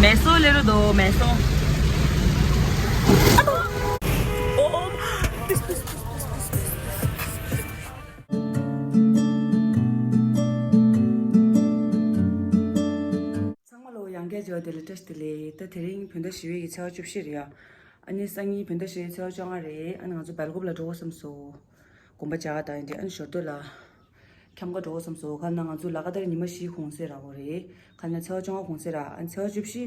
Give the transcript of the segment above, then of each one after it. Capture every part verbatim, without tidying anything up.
མེ་སོ་ལེ་རུ་དོ་མེ་སོ། ཚང་མ་ལོ་ཡང་བསྐྱར་བྱས་པ་དེ་ལ་བཀྲ་ཤིས་བདེ་ལེགས། ད་དེ་རིང་བོད་ཟླ་བཞི་པའི་གི་ཚེས་པ་བཅུ་བཞི་རེད་ཡ། ཨ་ནི་སང་ཉིན་བོད་ཟླ་བཞི་པའི་ཚེས་པ་བཅོ་ལྔ་རེད། ཨ་ནི་ང་ཚོ་སྦེལ་ཀོབ་ལ་འགྲོ་དགོས་བསམ་སོང་། དགོན་པ་བཅའ་དང་འདྲ། ཨ་ནི་ཞོར་དུ་ལ་ཁྱམས་ཁ་འགྲོ་དགོས་བསམ་སོང་། ག་ན་ང་ཚོ་ལ་ཀ་ཏར་ཉི་མ་བཞི་གུང་སེང་རག་གི་རེད། ག་ན་ཚེས་པ་བཅོ་ལྔ་གུང་སེང་རག་ཨ་ནི་ཚེས་པ་བཅུ་བཞི་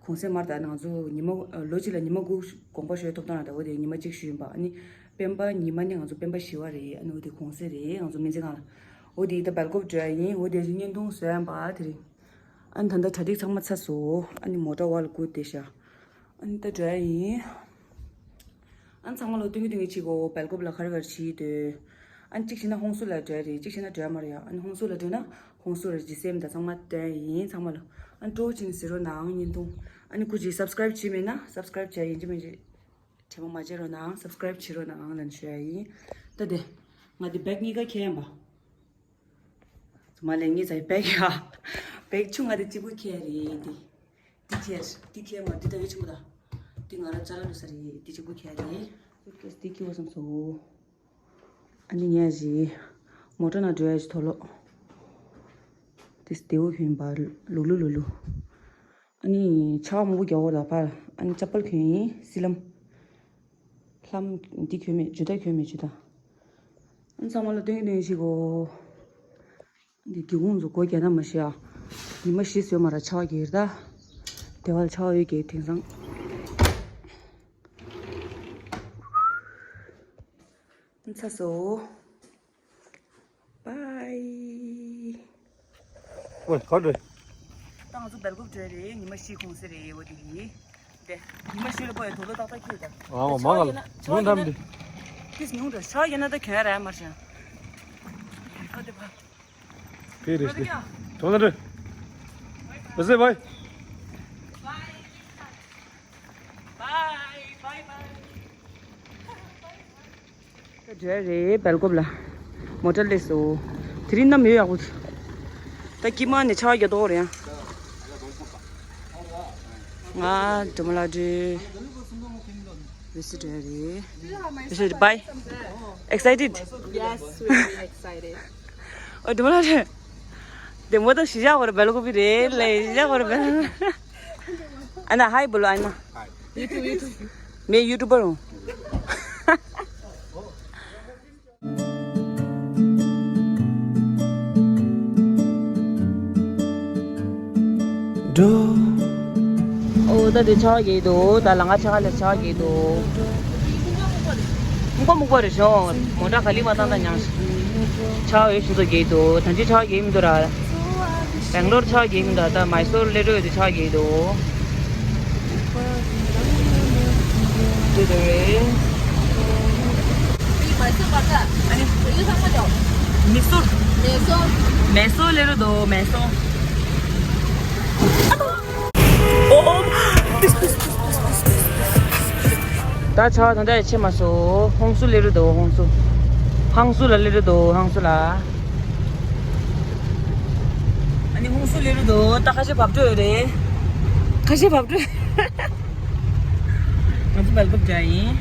གུང་སེང་མ་རེད། ད་ཨ་ནི་ང་ཚོ་ཉི་མ་ལོ་གཅིག་ལ་ཉི་མ་དགུ་དགོངས་པ་ཞུ་ཐོབ་ཐང་རེད། ད་འོ་དེ་ཉི་མ་གཅིག་ཞུས་ཡིན་པ། ཨ་ནི་སྤེན་པ་ཉི་མ་ནི་ང་ཚོ་སྤེན་པ་བཞི་པ་རེད། ཨ་ནི་འོ་དེ་གུང་སེང་རེད། ང་ཚོ་སྨན་རྩིས་ཁང་ལ་འོ་དེ་ད་སྦེལ་ཀོབ་འགྲོ་ཡ་ཡིན། འོ་དེ་བཞིན་བརྙན་ཐུང་བཟོ་ཡ་ཡིན་པ་དེ་རིང་། ཨ་ནི་ད་ལྟ་གྲ་སྒྲིག་ཚང་མ་ཚར་སོང་། ཨ་ནི་མོ་ཊ་བར་ལ་བསྐུར་བསྡད་ཤག་ཨ་ནི་ད་འགྲོ་ཡ་ཡིན། ཨ་ནི་ཚང་མ་ལོ་སྟོན་གྱི་སྟོན་གྱི་བྱེད་དགོས། སྦེལ་ཀོབ་ལ་ག་རེ་ག་རེ་བྱེད་འདོད། ཨ་ནི་གཅིག་བྱས་ན་ཧོང་སུ་ལ་འགྲོ་ཡ་རེད། གཅིག་བྱས་ན་འགྲོ་ཡ་མ་རེད་ཡ། ཨ་ནི་ཧོང་སུ་ལ་འགྲོ་ན་ཧོང་སུ་ལ་ཇི་སེམས་དང་ཚང་མ་སྟོན་ཡ་ཡིན། ཚང་མ་ལོ་ཨ་ནི་སྤྲོ་བོ་བྱས་ནས་གཟིགས་རོགས་གནང་། བརྙན་ཐུང་ཨ་ནི་སྐུ་མཁྱེན་སབ་སི་ཀ་རེབ་བྱས་མེད་ན་སབ་སི་ཀ་རེབ་བྱས། ཡིན་གཅིག་མིན་གཅིག་དྲན་པ་མ་བརྗེད་རོགས་གནང་། སབ་སི་ཀ་རེབ་བྱེད་རོགས་གནང་ལབ་ནས་ཞུ་ཡ་ཡིན། ད་དེ་ང་དེ་བེག་གཉིས་ཀ་འཁྱེར་ཡིན་པ། ཚང་མ་ལས་ངེད་ཚའི་བེག་ཡ། བེག་ཆུང་ང་དེ་གཅིག་པུ་འཁྱེར་རེད་དེ། འདི་འཁྱེར། འདི་འཁྱེར་མ་འདི་ད་ཡོད་ཆུང་མ་ད། འདི་ང་རང་ཅ་ལག་བླུགས་ས་རེད། འདི་གཅིག་པུ་འཁྱེར་རེད། སུཊ་ཀེས་འདི་འཁྱེར་བ་བསམ་སོང་། ཨ་ནི་ངས་ཞི། མོ་ཊ་ནང་འགྲོ་ཡ་ཞི་མཐོ་སློབ། དེ་སྡེའུ་ཧུན་པ་ལུག་ལུག་ལུག་ལུག་ཨ་ནི་ཆར་པ་མང་པོ་རྒྱག་འོ་ད་ཕར། ཨ་ནི་ཅ་པལ་གྱོན་ཡིན། སི་ལམ། ལྷམ་འདི་གྱོན་མེད། ཇུ་ཏ་གྱོན་མེད། ཇུ་ཏ། ཨ་ནི་ཚང་མ་ལ་སྟོན་གྱི་སྟོན་གྱི་ཞིག་གོ། འདི་སྒེའུ་ཁུང་ཚོ་སྒོ་རྒྱག་ན་མ་ཤེས་ཨ། ཉི་མ་བཞི་བཟོས་མ་ར་ཆར་པ་རྒྱག་ད། དེ་བར་ཆར་པ་ཡོད་རྒྱག་དེང་སང་། ཚ་སོ། Bye. ཨོའི་ག་འགྲོ། ད་ང་ཚོ་སྦེལ་ཀོབ་འགྲོ་རེད། ཉི་མ་བཞི་གུང་སེང་རེད། འོ་དེ་ཡིན། དེ་ཉི་མ་བཞི་ལ་པོ་ཡ་དོ་ལོ་ཏག་ཏག་ཁྱེར་ད། ཨ་མ་ག་ལ་ཉུང་འགྲམ་དེ། ཏིས་ཉུང་འགྲོ་ཆར་པ་ཡིན་ན་ད་གྱོན་ཡ་ར་མ་ཤེས་ཨ། ཨ་དེ་བ། ཕེ་རེ་ཤི། ཐོང་ན་རེ། བཟེ་བའི། འགྲོ་རེད་སྦེལ་ཀོབ་ལ། མོ་ཊ་སླེབས་སོང་། དེ་རིང་གནམ་ཡོད་ཡག་པོ། ད་དཀྱིལ་མ་ནས་ཆར་པ་རྒྱག་དོ་རེད་ཡ། ང་འགྲོ་མ་ལ་འགྲོ། Visit area. Visit, bye. Excited? Yes, we're very excited. ཨོ་འགྲོ་མ་ལ་འགྲོ། དེ་མོ་ད་ཤི་བཞག་བར་སྦེལ་ཀོབ་རེད་ལེ། ཤི་བཞག་བར་སྦེལ། ཨ་ན་ཧའི་བོ་ལོ་ཨ་ན། YouTube, YouTube. མེ་ཡུ་ཊུ་བར་རུང་། འགྲོ། ཨོ་ད་དེ་ཆར་པ་རྒྱག་འདུག་ད་ལམ་ཁ་ཆ་ལ་ཆར་པ་རྒྱག་འདུག་སྨུག་པ་སྨུག་པ་རེད་ཤོག་མོ་ཊ་ག་ལི་མ་བཏང་ད་ཉང་། ཆར་པ་ཡོད་ཤུགས་ཚོ་རྒྱག་འདུག་ད་ཅི་ཆར་པ་རྒྱག་མི་འདུག་ར། སྦེང་ལོར་ཆར་པ་རྒྱག་མི་འདུག་ད་མའི་སོར་སླེབས་འགྲོ་ཡོད་དུས་ཆར་པ་རྒྱག་འདུག་དེ་དེ་རེད། མེ་སོར། མེ་སོར་སླེབས་འགྲོ་འདུག་མེ་སོར། ད་ཆར་པ་ད་ལྟ་ཡང་ཆད་མ་སོང་། ཧོང་སུ་སླེབས་འགྲོ་འདུག་ཧོང་སུ། ཧང་སུ་ལ་སླེབས་འགྲོ་འདུག་ཧང་སུ་ལ། ཨ་ནི་ཧོང་སུ་སླེབས་འགྲོ་འདུག་ད་ཁ་ཤས་བབས་འགྲོ་ཡོད་རེད། ཁ་ཤས་བབས་འགྲོ། ང་ཚོ་སྦེལ་ཀོབ་འགྲོ་ཡིན།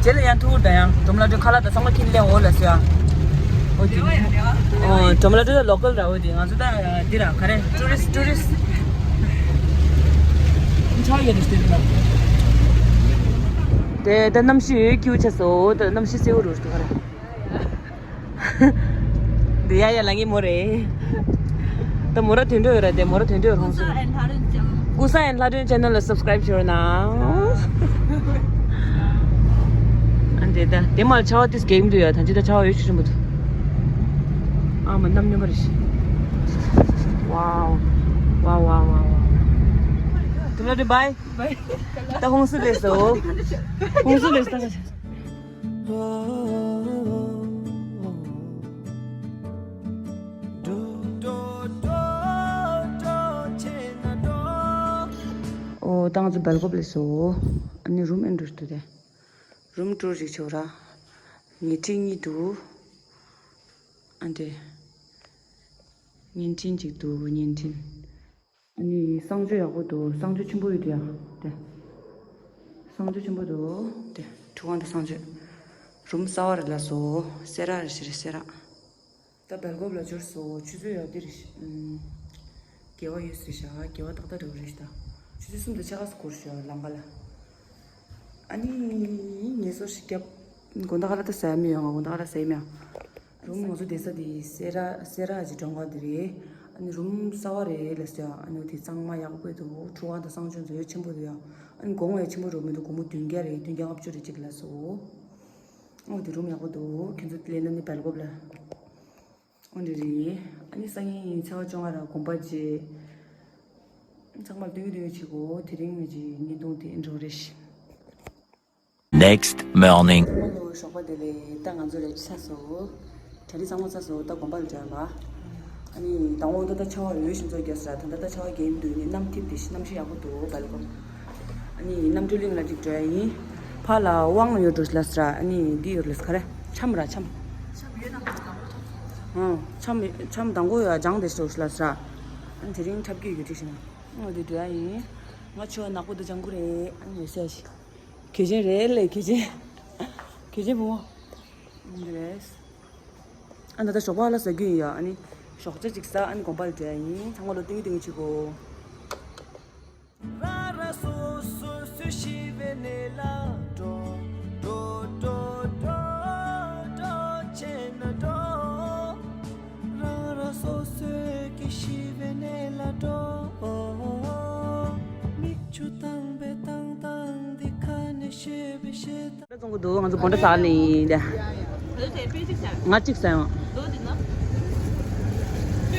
རྗེས་ལ་ཡང་ཐུག་ད་ཡང་སྒྲོལ་མ་ལྷ་སྒྲོལ་ཁ་ལག་དང་ཚང་མ་ཁྱེར་སླེབས་འོ་ལ་ཟེར་ཡ། ཨོ་དེ། ཨོ་སྒྲོལ་མ་ལྷ་སྒྲོལ་ལོ་ཀལ་ར་འོ་དེ་ང་ཚོ་ད་འདི་ར་ག་རེ་ཊུ་རི་སི་ཊི་ཊུ་རི་སི་ཊི། ཆར་པ་ཡོད་དུ་སྟེར་ད། དེ་ད་གནམ་གཤིས་སྐྱིད་པོ་ཆགས་སོང་། ད་གནམ་གཤིས་གསལ་པོ་རུ་ཞིག་འདུག་ག་རེ། འདི་ཡ་ཡ་ལ་ངའི་མོ་རེད། ད་མོ་ར་དོན་འགྲོ་ཡོད་ར། དེ་མོ་ར་དོན་འགྲོ་ཡོད་རོང་སོ། ཀུ་ས་ཨེན་ལྷ་སྒྲོན་ཆེ་ནལ་ལ་སབ་སི་ཀ་རེབ་བྱེད་རོགས་གནང་། ཨ་འདི་ད་དེ་མར་ཆར་པ་ཏིས་རྒྱག་མི་འདུག་ཡ། ད་ཅི་ད་ཆར་པ་ཡོད་ཆུ་ཆུ་མ་འདུག་ཨ་མ་གནམ་སྨྱོན་པ་རེད་ཤི། ཝའོ། ཝའོ་ཝའོ་ཝའོ་ཝའོ། དུ་ལ་དུ་བའི། ད་ཧོང་སུ་ལས་སོ། ཧོང་སུ་ལས་སོ། ཨོ་ད་ང་ཚོ་སྦེལ་ཀོབ་སླེབས་སོང་། ཨ་ནི་རུམ་ཨེན་ཊྲེས་འདུག་སྟེ། རུམ་ཊུར་ཅིག་བྱེད་ར། ཉལ་ཁྲི་གཉིས་འདུག་ཨ་འདྲེ། བརྙན་འཕྲིན་ཅིག་འདུག་བརྙན་འཕྲིན། ཨ་ནི་གསང་སྤྱོད་ཡག་པོ་འདུག་གསང་སྤྱོད་ཆེན་པོ་ཡོད་དེ་ཡ། དེ། གསང་སྤྱོད་ཆེན་པོ་འདུག་དེ། ཁྲུས་ཁང་དང་གསང་སྤྱོད། རུམ་གསར་བ་རེད་ལ་སོ། སེ་ར་རེད་ཤི་རེད་སེ་ར། ད་སྦེལ་ཀོབ་ལ་འབྱོར་སོ། ཆུ་ཚོད་ཡག་དེ་རེད་ཤི། ཨུམ། དགེ་བ་ཡོད་ཟེར་ཤག་དགེ་བ་ཏག་ཏག་འགྲོ་གི་རེད་ཤི་ད། ཆུ་ཚོད་གསུམ་དང་ཕྱེད་ཀ་སུ་འགོར་ཤག་ལམ་ཁ་ལ། ཨ་ནི། ངལ་གསོ་ཞིག་བརྒྱབ། དགོང་དག་ཁ་ལག་ད་ཟ་ཡ་མི་ཡོང་ང་དགོང་དག་ཁ་ལག་ཟ་ཡ་མི་ཡོང་། རུམ་ང་ཚོ་བསྡད་ས་དེ་སེ་ར་སེ་ར་ཅིག་གྲོང་ཁ་དེ་རེད། ཨ་ནི་རུམ་གསར་བ་རེད་ལབ་ཟེར། ཨ་ནི་དེ་གཙང་མ་ཡག་པོ་འདུག་ཁྲུས་ཁང་དང་གསང་སྤྱོད་ཚོ་ཡོད་ཆེན་པོ་འདུག་ཡ། ཨ་ནི་གོང་བའི་ཆེན་པོ་རུ་མི་འདུག་སྒོར་མོ་བདུན་བརྒྱ་རེད། བདུན་བརྒྱ་ལྔ་བཅུ་རེད་གཅིག་ལ་སོ། ཨོ་དེ་རུམ་ཡག་པོ་འདུག་ཁྱོད་ཚོ་སླེབས་ན་ནི་སྦེལ་ཀོབ་ལ། ཨོ་འདི་རེད། ཨ་ནི་སང་ཉིན་ཚེས་པ་བཅོ་ལྔ་ར་དགོན་པ་རྗེས། ཚང་མར་སྟོན་གྱི་སྟོན་གྱི་བྱེད་དགོས། དེ་རིང་ངེད་ཀྱི་བརྙན་ཐུང་དེ་འགྲོ་རེ་ཞིག Next morning. ཨོ་ལོ་ཞོགས་པ་བདེ་ལེགས། ད་ང་ཚོ་རེ་ཆ་སོ། གྲ་སྒྲིག་ཚང་མ་ཚར་སོང་། ད་དགོན་པ་ལ་འགྲོ་ཡ་ལ། ཨ་ནི་དང་པོ་ད་ལྟ་ཆར་པ་འོད་ཤིན་ཚོ་རྒྱག་ས་ར། ད་ལྟ་ད་ཆར་པ་རྒྱག་གི་མི་འདུག་ནི་གནམ་འཐིབས་ཏེ་གནམ་གཤིས་ཡག་པོ་འདུག་སྦེལ་ཀོབ། ཨ་ནི་རྣམ་གྲོལ་གླིང་ལ་ཅིག་འགྲོ་ཡ་ཡིན། ཕར་ལ་དབང་ཡོད་འགྲོ་ལ་ས་ར། ཨ་ནི་འདི་ཡོད་ལ་ས་ག་རེ་ཆམ་ར་ཆམ། ཨང་ཆམ་ཆམ་དང་པོ་ཡ་སྦྱངས་ཏེ་འགྲོ་ལ་ས་ར། ཨ་ནི་དེ་རིང་འཁྲབ་ཀྱི་ཡོད་ཀྱི་ཤི་ན། ཨ་འདི་འགྲོ་ཡ་ཡིན། ང་ཆུ་བ་ནག་པོ་འདི་སྦྱང་གི་རེད། ཨ་ནི་ཡོད་ས་ཞིག་གལ་ཆེན་རེད་ལས་གལ་ཆེན། གལ་ཆེན་བུ་མོ། འདི་རེད། ཨ་ད་ལྟ་ཞོགས་པ་ལ་ཟ་རྒྱུ་ཡིན་ཡ། ཨ་ནི་ཞོགས་ཇ་ཅིག་ཟ། ཨ་ནི་དགོན་པ་ལ་འགྲོ་ཡ་ཡིན། ཚང་མ་ལོ་ཏིང་ངེ་ཏིང་ངེ་བྱེད་དགོས། རང་རང་སོ་སོ་སུ་ཤི་བའི་གནས་ལ་འགྲོ། འགྲོ་འགྲོ་འགྲོ་འགྲོ་བྱས་ན་འགྲོ། རང་རང་སོ་སོའི་གི་ཤི་བའི་གནས་ལ་འགྲོ། མིག་ཆུ་དྭངས་པའི་ཏང་ཏང་འདི་ཁ་ནས་བཤད་པའི་ཤེས་ད། བཙོང་གི་འདུག་ང་ཚོ་སྦོན་ཌ་ཟ་ནི་ཡིན་ད། ང་གཅིག་ཟ་ཡོང་།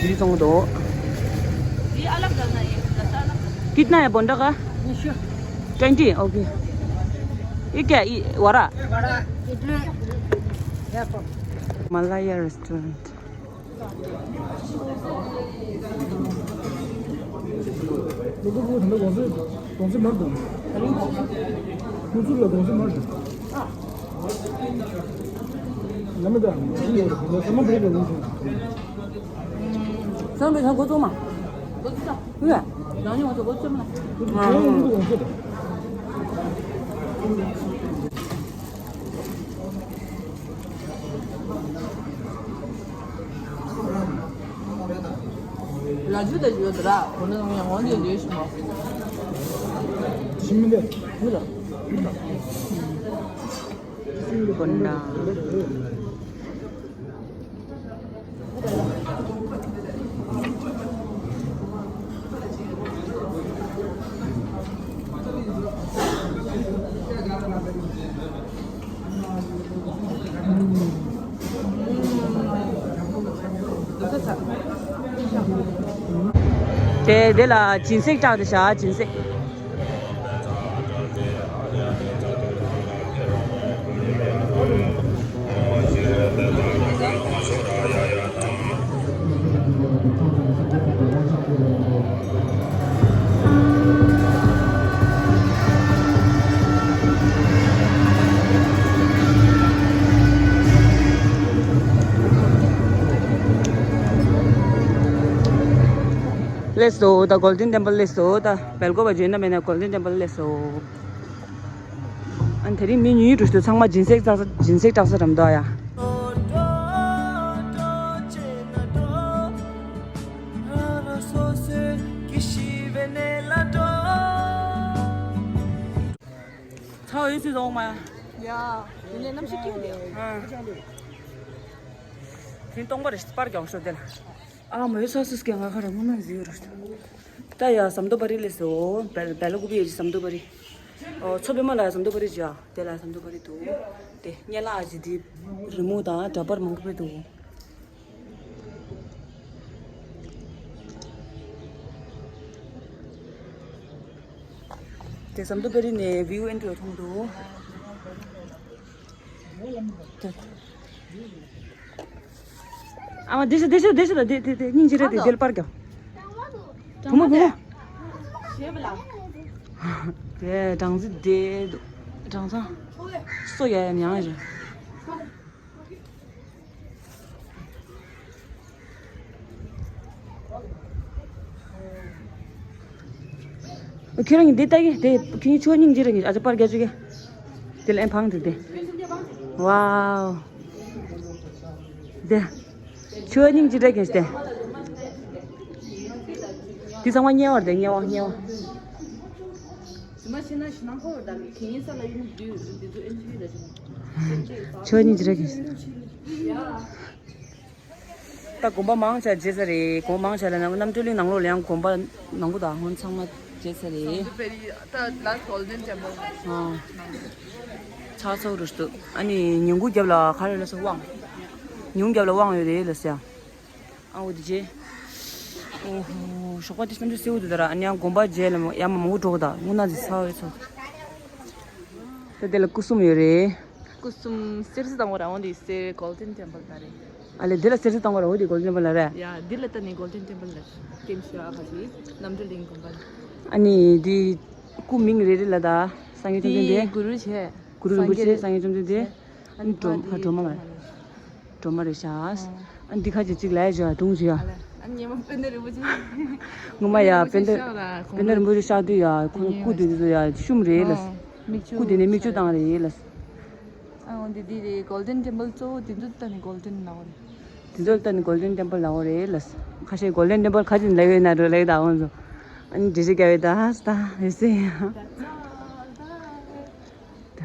འདི་བཙོང་གི་འདུག कितना है बोंडा का? Twenty. Okay. ये क्या? ये vada? Malaya restaurant. ལ་ཇུ་ད་ཇུ་དྲ་གོ་ནང་ཡང་ངོ་འདི་ལས་ཤི་མོ། ཤི་མི་འདི་མི་ལ། ཤི་མི་འདི་གོ་ནང་། དེ་དེ་ལ་སྦྱིན་སྲེག་བཏང་དེ་བྱ་སྦྱིན་སྲེག་སླེབས་སོང་། ད་Golden Temple སླེབས་སོང་། ད་སྦེལ་ཀོབ་བར་འཇོན་ན་མེད་ན་Golden Temple སླེབས་སོང་། ཨ་ནི་དེ་རིང་མི་ཉུང་ཉུང་འགྲོ་ཞིག་འདུག་ཚང་མ་སྦྱིན་སྲེག་བཏང་ས་སྦྱིན་སྲེག་བཏང་ས་རམ་འདུག་ཡ། ཚ་བ་ཡོད་ཚོད་འོང་མ་ཡ། ཡ། དེ་ནས་གནམ་གཤིས་སྐྱིད་པོ་འདུག་ཨ། དེ་སྟོང་པ་རེ་པར་རྒྱག་ཤོག་དེ་ལ། ཨ་མ་ཡོད་ས་སུ་སྐད་ང་ཁ་ར་མུ་ན་ཟིག་རུ། ད་ཡ་ཟམ་དོ་པ་རི་ལས་སོ། བལ་བལ་ཀུ་པི་ཡི་ཟམ་དོ་པ་རི། ཨོ་མཚོ་པདྨ་ལ་ཟམ་དོ་པ་རི་ཅི་ཡ། དེ་ལ་ཟམ་དོ་པ་རི་འདུག་དེ་གཉན་ལ་ཨ་ཅི་དེ་རི་མོ་དང་འདྲ་པར་མང་པོ་འདུག་དེ་ཟམ་དོ་པ་རི་ནས་བིའུ་ཨེན་ཏྲི་མཐོང་འདུག་ཨ་མ་དེ་ཤི་དེ་ཤི་དེ་ཤི་ད་དེ་དེ་དེ་སྙིང་རྗེ་རེད་དེ་དེ་ལ་པར་རྒྱག་བུ་མོ་བུ་མོ། དེ་སྦྲང་རྩི་དེ་སྦྲང་ཚང་སོ་ཡ་ཡ་མྱང་རེད། ཁྱོད་རང་གིས་འདི་ལྟ་གི་དེ་ཁྱོད་ཆོས་སྙིང་རྗེ་རེད་གི། ཨ་ཅག་པར་རྒྱག་ཆོག་གི། དེ་ལ་ཨེ་འཕང་འདུག་དེ། ཝའོ། དེ། ཆོས་སྙིང་རྗེ་རེད་གི་དེ། དེ་ཚང་མ་དམྱལ་བ་རེད་དེ། དམྱལ་བ་དམྱལ་བ། ཆོས་སྙིང་རྗེ་རེད་གི། ད་དགོན་པ་མང་ཆེ་བརྗེད་ས་རེད། དགོན་པ་མང་ཆེ་ལ་ནང་རྣམ་གྲོལ་གླིང་ནང་ལོགས་ལ་ཡང་དགོན་པ་མང་པོ་དང་སྔོན་ཚང་མ་བརྗེད་ས་རེད། ད་ལ་Golden Temple། ཨ། ཆགས་ཚོགས་རུ་སྟུ། ཨ་ནི་ཉིན་གུང་རྒྱབ་ལ་ག་རེ་ལ་སོ་དབང་། ཉིན་གུང་རྒྱབ་ལ་དབང་ཡོད་རེད་ལ་ཟེར། ཨ་འོ་དེ་རྗེས། ཨོ་ཧོ། ཞོགས་པ་དེ་སེམས་ཅན་སེའུ་དེ་ད་ར། ཨ་ནི་ཡང་དགོན་པ་རྗེས་ལ་ཡར་མར་མང་པོ་འགྲོ་གི། ད་དངོས་གནས་ཟིག་ཚ་བའི་ཚོགས། ད་དེ་ལ་སྐུ་གསུམ་ཡོད་རེད། སྐུ་གསུམ་གསེར་ཟི་དང་བ་ར་འོང་དེ་གསེར་Golden Temple་ད་རེད། ཨ་ལེ་འདི་ལ་གསེར་ཟི་དང་བ་ར་འོང་དེ་Golden Temple་ལ་རེད། ཡ་འདི་ལ་ད་ནི་Golden Temple་ལ་ཀེམ་ཤ་ཨ་ཁ་ཅིག་རྣམ་གྲོལ་གླིང་དགོན་པ། ཨ་ནི་འདི་སྐུ་མིང་རེ་རེ་ལ་ད་སངས་རྒྱས་བཅོམ་ལྡན་འདས། འདི་གུ་རུ་བྱས། གུ་རུ་རིན་པོ་ཆེ། སངས་རྒྱས་བཅོམ་ལྡན་འདས། ཨ་ནི་སྒྲོལ་མ་སྒྲོལ་མ་མ་རེད། སྒྲོལ་མ་རེད་ཤག་ཨ་འདི་ཁ་ཅིག་ཅིག་ལ་ཡ་ཇོ་ཡ་དུང་ཇོ་ཡ། ཨ་ཉི་མ་དཔལ་ལྡན་རིན་པོ་ཆེ། ངོ་མ་ཡ་དཔལ་ལྡན་དཔལ་ལྡན་རིན་པོ་ཆེ་ཤག་དུས་ཡ་ཁོང་སྐུ་དེ་ཚོ་ཡ་ཤུམ་རེད་ལ། སྐུ་དེ་ནས་མིག་ཆུ་བཏང་རེད་ལ། ཨ་འོ་འདི་འདི་རེད། Golden Temple་གཙོ་བོ་དེ་ཚོ་ད་ནི་Golden་ལ་འོ་རེད། དེ་ཚོ་ད་ནི་Golden Temple་ལ་འོ་རེད་ལ། ཁ་ཤས་Golden Temple་ཁ་ཅིག་ལ་ཡོད་ན་རོ་ལ་ཡོད་ད་འོ་ཚོ། ཨ་ནི་འདྲི་ཞིག་ག་བའི་ད་ད་ཡོད་སེ། ད་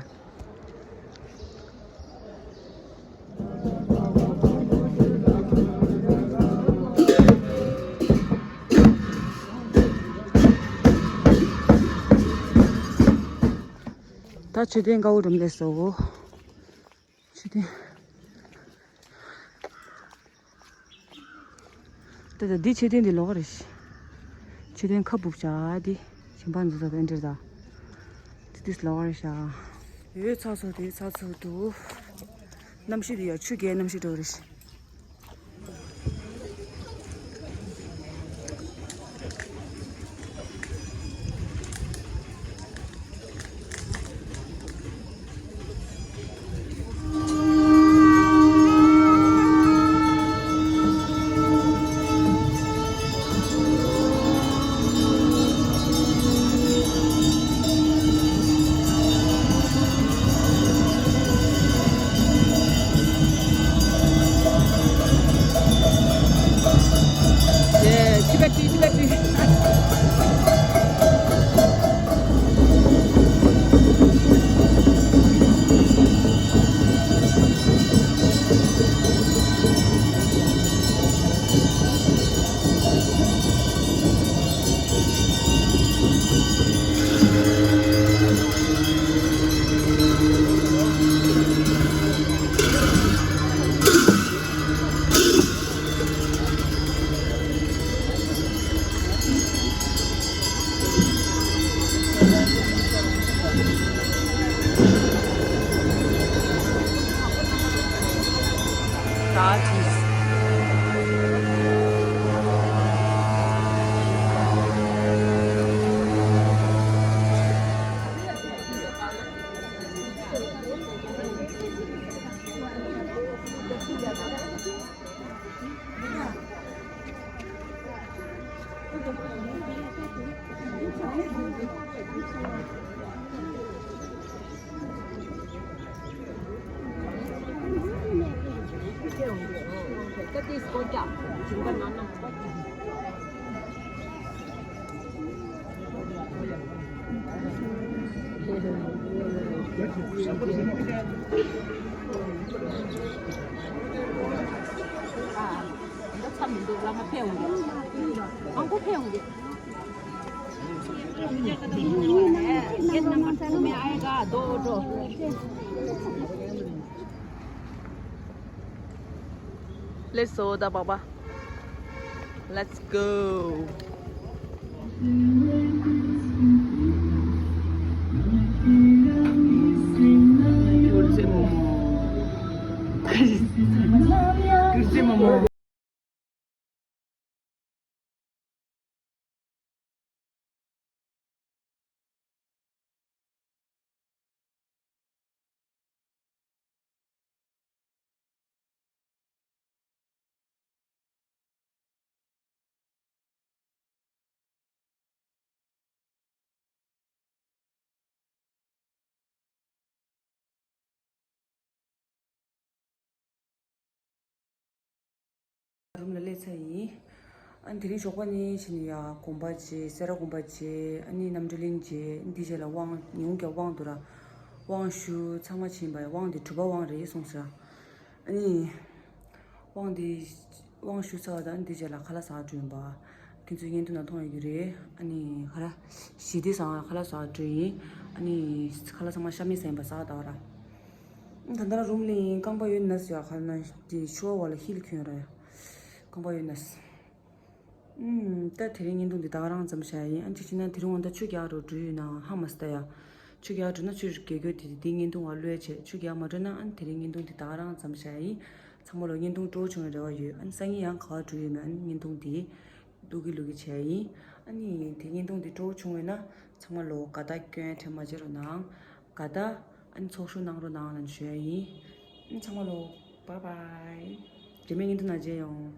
མཆོད་རྟེན་དཀར་པོ་འགྲོམ་ལས་སོ། མཆོད་རྟེན། ད་ད་འདི་མཆོད་རྟེན་འདི་ལོགས་ཀ་རེད། མཆོད་རྟེན་ཁ་སྦུབ་བྱ་འདི་ཞིང་པ་འཛུགས་ས་དེ་འདྲ་ད། འདི་འདི་ལོགས་ཀ་རེད་ཤག་ཡོད་ཚ་ཚོ་དེ་ཚ་ཚོ་འདུག་གནམ་གཤིས་འདི་ཡ་ཆུ་རྐྱལ་གནམ་གཤིས་འགྲོ་རེད། Let's go, da baba. Let's go. Kurse momo. Kurse momo. རུམ་ལ་སླེབས་ཚར་ཡིན། ཨ་ནི་དེ་རིང་ཞོགས་པ་ནས་ཕྱིན་ནས་ཡ་དགོན་པ་མཇལ། སེ་ར་དགོན་པ་མཇལ། ཨ་ནི་རྣམ་གྲོལ་གླིང་མཇལ། ཨ་ནི་འདི་རྗེས་ལ་དབང་ཉི་ཧོང་གི་དབང་འདུག་ར། དབང་ཞུ། ཚང་མ་ཕྱིན་པ་ཡ། དབང་འདི་གྲུབ་པ་དབང་རེད་གསུངས་ས། ཨ་ནི་དབང་འདི་དབང་ཞུ་ཚར་བ་དང་འདི་རྗེས་ལ་ཁ་ལག་ཟ་འགྲོ་ཡིན་པ། ཁྱེད་ཚོའི་བརྙན་ཐུང་ནང་མཐོང་ཡོད་ཀྱི་རེད། ཨ་ནི་ཁ་ལག་ཞི་བདེ་བཟང་ཁ་ལག་ཟ་འགྲོ་ཡིན། ཨ་ནི་ཁ་ལག་ཚང་མ་ཤ་མེད་ཟ་ཡིན་པ་ཟ་བ་ད་བ་ར། ད་ལྟ་ར་རུམ་ལ་ཡིན། རྐང་པ་གཡོན་ན་ཟེར་ཡ། ཁ་ན་དེ་ཕྱུ་པ་བ་ལ་ཧིལ་གྱོན་ར་ཡ། རྐང་པ་གཡོན་ན། ཨུམ། ད་དེ་རིང་བརྙན་ཐུང་འདི་ད་ག་རང་ཙམ་བྱ་ཡིན། ཨ་ཅིག་ཅིག་ན་དེ་རིང་འོ་ད་ཆུ་རྒྱག་རོགས་འགྲོ་ཡོད་ན་ཧ་མ་སི་ད་ཡ། ཆུ་རྒྱག་འགྲོ་ན་ཆུ་རྒྱག་རྒྱུ་དེ་དེ་བརྙན་ཐུང་བ་ལོས་བྱེད། ཆུ་རྒྱག་མ་འགྲོ་ན་ཨ་ནི་དེ་རིང་བརྙན་ཐུང་འདི་ད་ག་རང་ཙམ་བྱ་ཡིན། ཚང་མ་ལོ་བརྙན་ཐུང་སྤྲོ་བོ་བྱུང་བའི་རེ་བ་ཡོད། ཨ་ནི་སང་ཉིན་ཡང་ག་བ་འགྲོ་ཡོད་མེད་ཨ་ནི་བརྙན་ཐུང་འདི་ལུག་གི་ལུག་གི་བྱ་ཡིན། ཨ་ནི་དེ་བརྙན་ཐུང་འདི་སྤྲོ་བོ་བྱུང་བས་ན་ཚང་མ་ལོ་དགའ་རྟགས་སྐྱོན་དྲན་མ་བརྗེད་རོགས་གནང་། དགའ་རྟགས། ཨ་ནི་ཚོགས་ཞུགས་གནང་རོགས་གནང་ལ་ཞུ་ཡ་ཡིན། ཨ་ནི་ཚང་མ་ལོ་བཱའི་བཱའི། རྗེས་མའི་བརྙན་ཐུང་ནང་མཇལ་ཡོང་།